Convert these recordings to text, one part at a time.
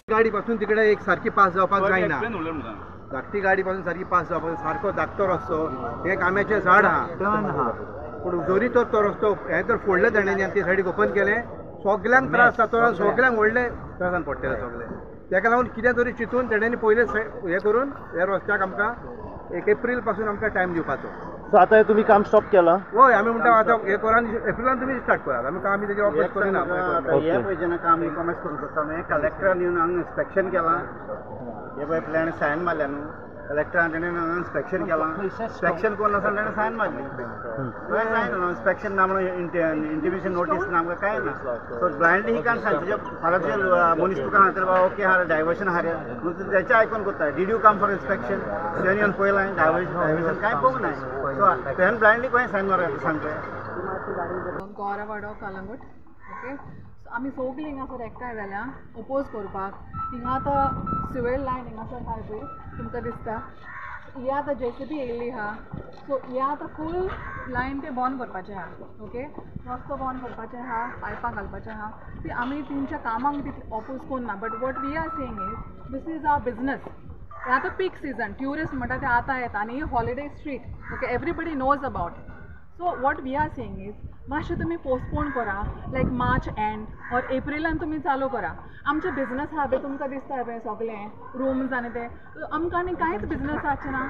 गाडी पासून तिकडे एक सारकी पास जावपाक जायना. धाकटी गाडी पासून सारकी पास जावपाक सारको धाकटो रस्तो, एक आंब्याचें झाड आहा, पूण जरी तर तो रस्तो हें तर फोडलें ताणें आनी ते सायडीक ओपन केलें, सगल्यांक त्रास जातो, सगल्यांक व्हडले त्रासान पडटले सगळे. ताका लागून कितें तरी चिंतून तेणें पयलें हें करून ह्या रस्त्याक आमकां एक एप्रील पासून आमकां टायम दिवपाचो. सो आतां तुमी काम स्टॉप केलां? हय, आमी म्हणटा आतां हें करा, एप्रिलान तुमी स्टार्ट करात, आमी आमी तेजेर ऑपोज करिना. हें पळय जेन्ना काम कॉमर्स करूंक सोदता न्हू, कलेक्टरान येवन हांगा इन्स्पेक्शन केलां, हे पळय प्लॅन सायन मारल्या न्हू कलेक्टरान, तेणें हांगा इन्स्पेक्शन केलां, इन्स्पेक्शन करून आसतना तेणें सायन मारली, सायन इन्स्पेक्शन ना म्हणून इंटिमेशन नोटीस ना आमकां कांय ना. सो ब्लायंडली ही कांय सांग, तुजे फाल्यां तुजे मनीस तुका सांगतले बाबा ओके हा डायवर्शन हा रे, म्हणून तेचें आयकून करता. Did you come for inspection? तुवें येवन पळयलां डायवर्शन कांय पळोवंक ना, सो तुवें ब्लायंडली खंय सायन मारता सांगता. गौरवाडो कलंगूट. ओके, सो आमी सगलीं हिंगासर एकठांय जाल्या ओपोज करपाक. हिंगा आतां सिवेल लायन हिंगासर आहा पळय तुमकां दिसता, ही आतां जेसीबी येयल्ली आहा. सो ही आतां फूल लायन ते बंद करपाचें आहा. ओके, रस्तो बंद करपाचें आहा, पायपां घालपाचें आहा. ती आमी तेंच्या कामाक तितलें ओपोज करिना, but what we are saying is this is our business. हें आतां पीक सिजन, ट्युरिस्ट म्हणटा ते आतां येता आनी holiday street. Okay, everybody knows about it. So what we are saying is मातशें तुमी पोस्टपोन करा, लायक मार्च एंड ऑर एप्रिलान तुमी चालू करा. आमचें बिजनस आहा पळय तुमकां दिसता पळय सगळें रुम्स आनी तें, आमकां आनी कांयच बिजनस आसचें ना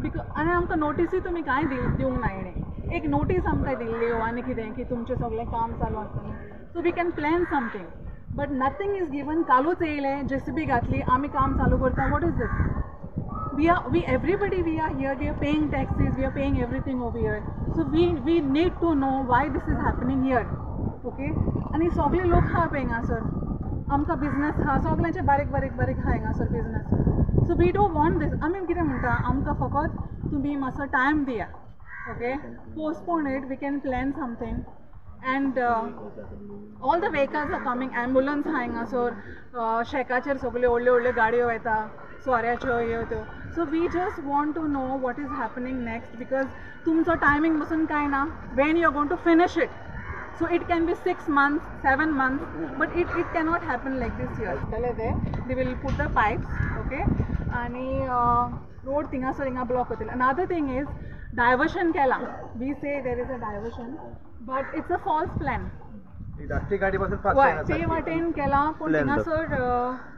because आनी आमकां नोटीसूय तुमी कांय दिवंक ना. हेणें एक नोटीस आमकां दिल्ली आनी कितें की तुमचें सगळें काम चालू आसतलें, so we can plan something, but nothing is given. कालूच येयलें जेसीबी घातली, आमी काम चालू करता. What is this? We everybody we are here, we are paying taxes, we are paying everything over here, so we need to know why this is happening here. Okay, आनी सगळे लोक आहा पळय हिंगासर, आमकां बिजनस आहा सगळ्यांचे, बारीक बारीक बारीक आहा हिंगासर business. So we don't want this. आमी कितें म्हणटा, आमकां फकत तुमी मातसो टायम दिया. Okay, postpone it, we can plan something. And all the vehicles are coming, ambulance आहा हिंगासर, शेकाचेर सगल्यो व्हडल्यो व्हडल्यो गाडयो येता सोऱ्याच्यो ह्यो त्यो. So we just want to know what is happening next, because तुमचो टायमींग पसून कांय ना, when you are going to finish it. So it can be 6 months, 7 months, but it cannot happen like this year. ते they will put the pipes. Okay, आनी road थिंगासर हिंगा block जातले. Another thing is diversion केलां, we say there is a diversion, but it's a false plan. हय, ते वाटेन केलां, पूण थिंगासर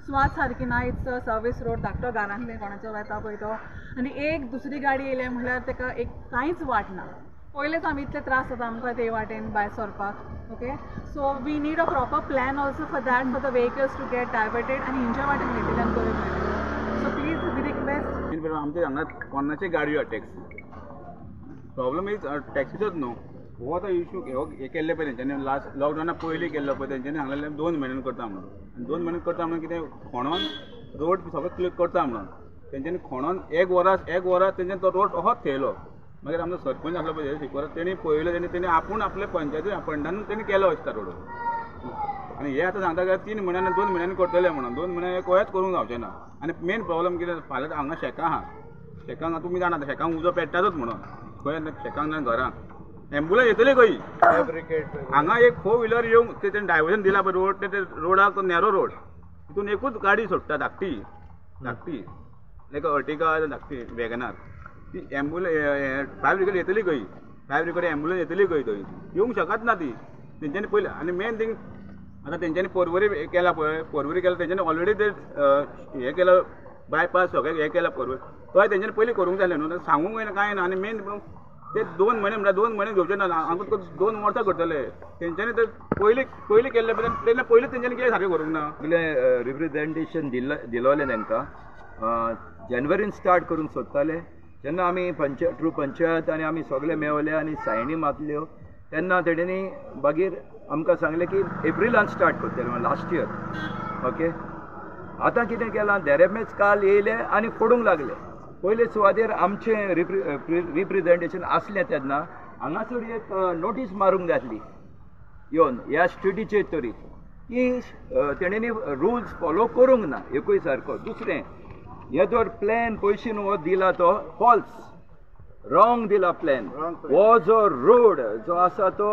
सुवात सारकी ना. It's a service road, धाकटो घरांतले कोणाचो वेता पळय तो, आनी एक दुसरी गाडी येयल्या म्हणल्यार ताका एक कांयच वाट ना. पयलेच आमी इतले त्रास जाता आमकां ते वाटेन भायर सरपाक. Okay, so we need a proper plan also for that, for the vehicles to get diverted आनी हिंच्या वाटेन वयतल्यान बरें मेळटलें. So please we request. आमच्या हांगा कोणाचे गाडयो टॅक्सी प्रॉब्लम is टॅक्सीचोच न्हू हो आतां इशू हो हे केल्ले पळय तेंच्यांनी लास्ट लॉकडावना पयलीं केल्लो पळय तेंच्यांनी सांगलेलें 2 म्हयन्यान करता म्हणून, आनी 2 म्हयन्यान करता म्हणून कितें खणोन रोड सगळो क्लियर करता म्हणून तेंच्यांनी खणोन एक वरां तेंच्यांनी तो रोड असोच थेयलो. मागीर आमचो सरपंच आसलो पळय शिकवर, तेणी पळयलो, तेणी आपूण आपले पंचायती फंडान तेणी केलो दिसता रोड. आनी हे आतां सांगता 3 म्हयन्यान 2 म्हयन्यांनी करतले म्हणून, 2 म्हयन्यान खंयच करूंक जावचें ना. आनी मेन प्रॉब्लम कितें, फाल्यां हांगा शेकां आहा, शेकांक तुमी जाणा शेकांक उजो पेट्टातच म्हणून, खंय शेकांक ना घरांक एम्बुलन्स येतली खंय. हांगा एक 4 व्हिलर येवंक तेणें डायवर्जन दिला पळय रोड, ते रोडाक तो नॅरो रोड, तितून एकूच गाडी सोडटा धाकटी धाकटी लायक अर्टिगा धाकटी वॅगनार, ती एम्बुलन्स फायर ब्रिगेड येतली खंय, फायर ब्रिगेड एम्बुलन्स येतली खंय, थंय येवंक शकत ना ती तेंच्यांनी पयलें. आनी मेन थींग आतां तेंच्यांनी पोरवरी केला पळय, पोरवरी केला तेंच्यांनी ऑलरेडी ते हें केला बायपास सगळें हें केला पोरवरी, तोय तेंच्यांनी पयलीं करूंक जाय न्हू, सांगूंक जायना कांय ना. आनी मेन ते 2 म्हयने म्हणल्यार 2 म्हयने घेवचे ना, आमकां तुका 2 वर्सां करतले तेंच्यांनी, ते पयलीं पयलीं केल्ले तेन्ना पयलीं तेंच्यांनी कितें सारकें करूंक ना. सगळें रिप्रेजेंटेशन दिलोलें तांकां, जानेवारीन स्टार्ट करूंक सोदताले. जेन्ना आमी ट्रू पंचायत आनी आमी सगळे मेवले आनी सायनी मारल्यो तेन्ना तेणेंनी मागीर आमकां सांगलें की एप्रिलान स्टार्ट करतले लास्ट इयर. ओके, आतां कितें केलां, देरेमेच काल येयले आनी फोडूंक लागले. पयले सुवातेर आमचें रिप्रेजेंटेशन आसलें तेन्ना हांगासर एक नोटीस मारूंक जाय येवन ह्या स्ट्रिटीचेर तरी की तेणेंनी रुल्स फॉलो करूंक ना एकूय सारको. दुसरें, हे जर प्लॅन पयशे हो दिला तो फॉल्स, रॉंग दिला प्लॅन. हो जो रोड जो आसा तो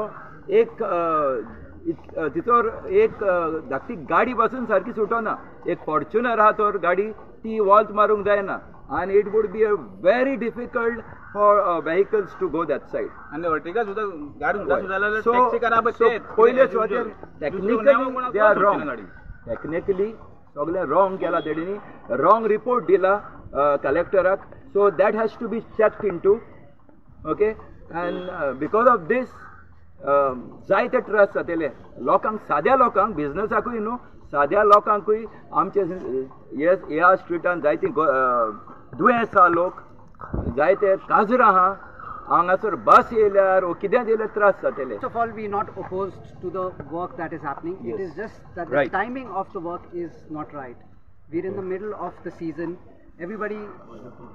एक तितोर एक धाकटी गाडी पासून सारकी सुटना. एक फॉर्च्युनर आहा तर गाडी ती वॉल्त मारूंक जायना आनी it would be a very difficult for vehicles to go that side. आनी अर्टिगा सुद्दां गाडी सुद्दां सो पयले सुवातेर technically they are wrong, technically सगळें रॉंग केलां तेणींनी, रॉंग रिपोर्ट दिला कलेक्टराक. So that has to be checked into, okay. And because of this जायते त्रास जातले लोकांक, साद्या लोकांक, बिजनसाकूय न्हू, साद्या लोकांकूय. आमचे ह्या स्ट्रिटान जायती दुयेंस आहा, लोक जायते काजरां आहा, हांगासर बस येयल्यार वो कितें येयल्यार त्रास जातले. First of all, we are not opposed to the work that is happening. Yes. It is just that the timing of the work is not right. We are in the middle of the season. Everybody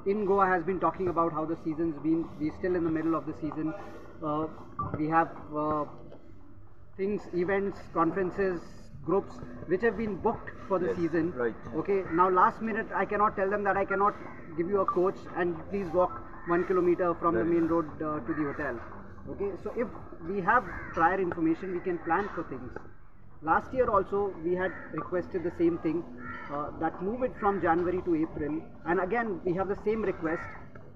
in Goa has been talking about how the season's been. We're still in the middle of the season. We have things, events, conferences, groups which have been booked for the season. Right. Okay, now last minute I cannot tell them that I cannot give you a coach and please walk 1 kilometer from the main road to the hotel. Okay, so if we have prior information, we can plan for things. Last year also we had requested the same thing, that move it from January to April, and again we have the same request,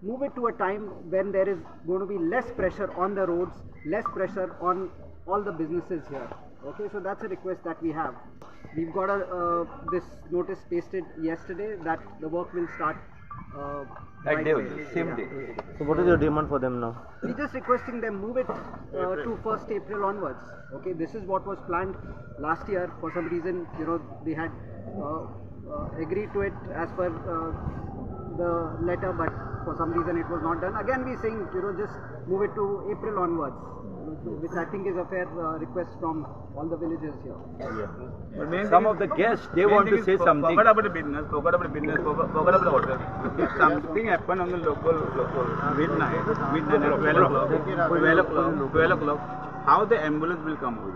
move it to a time when there is going to be less pressure on the roads, less pressure on all the businesses here. Okay, so that's a request that we have. We've got a, this notice pasted yesterday that the work will start that right day away. Only, same day. So what is your demand for them now? We're just requesting them move it to 1st April onwards. Okay, this is what was planned last year. For some reason, you know, they had agreed to it as per the letter, but for some reason it was not done. Again, we're saying, you know, just move it to April onwards, which I think is a fair request from all the villages here. Yeah. Some of the guests, they want to say something. Forget about the business, forget about the business, forget about the hotel. If something happen on the local midnight, 12 o'clock, how the ambulance will come over?